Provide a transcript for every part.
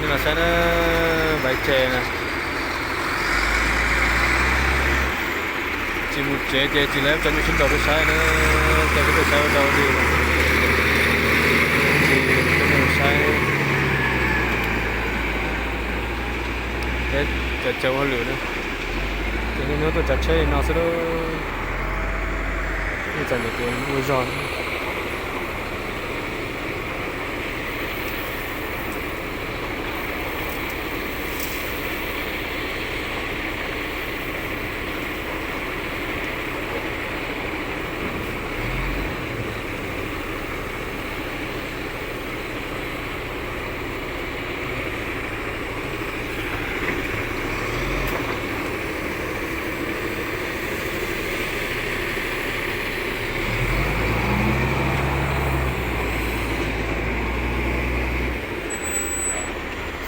Nej los saib na, Npaiv Tsev na. Tsis mus tsev ces tsis lawv cov nyuj sib ntaus peb saib na, coj peb tuaj saib ua dau li no. Tsis coj nej mus saib peb cov chaw ua hauj lwm na. Ces niaj hnub tuaj tsav tsheb li no xwb lauj. Ib txom nyem ces ua zog.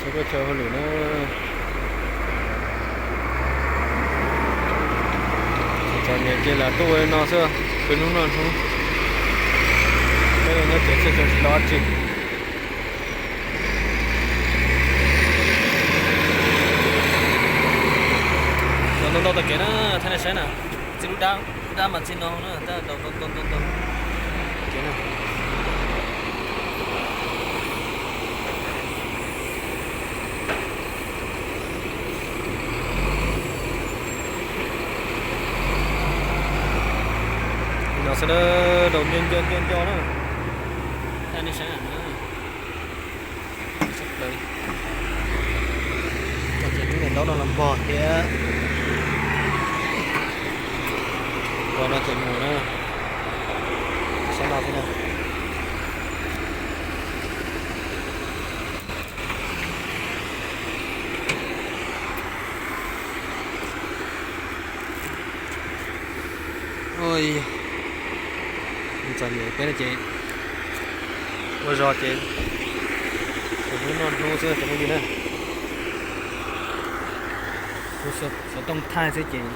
Saib koj chaw hauj lwm na. Txom nyem ces lam tuaj ua li no xwb, peb hnub noj hnub. Peb nyob tsev xwb tsis tau dab tsi. Los ntau ntau tom kev na, thaij nej saib na. Txij lub dab, lub dab mas txij no na, tab ntau ntau ntau ntau kev na. Li no xwb na, daus nco nco nco nco na. Thaij nej saib na. Txoj kev lub niam ntaub no los npog thiab. Npog no ces mus na. Saib no thiab na. Ua, txom nyem peb no ces ua zog ces tsuas hnub noj hnub xwb cov phooj ywg na. Xov tooj thaij xwb ces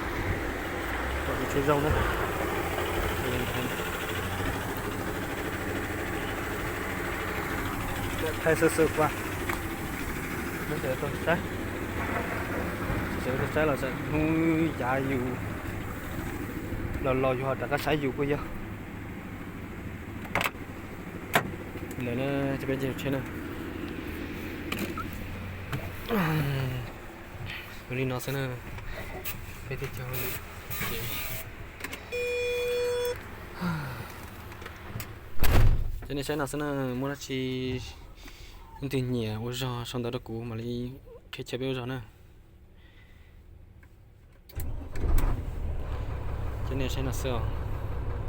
kom tsis tshua zoo na. Thaij xwb xwb qua. Saib, saib los hnub yav yus los los yus ho rov qab saib yus puas yog. Lawv na, peb caug tsheb na. Ua li no xwb na, peb tej caug li. Ces nej saib no xwb na, muaj dab tsi leej twg nyiam ua zog sau ntawv rau kuv mam li qhia chaw peb ua zog na. Ces nej saib no xwb os.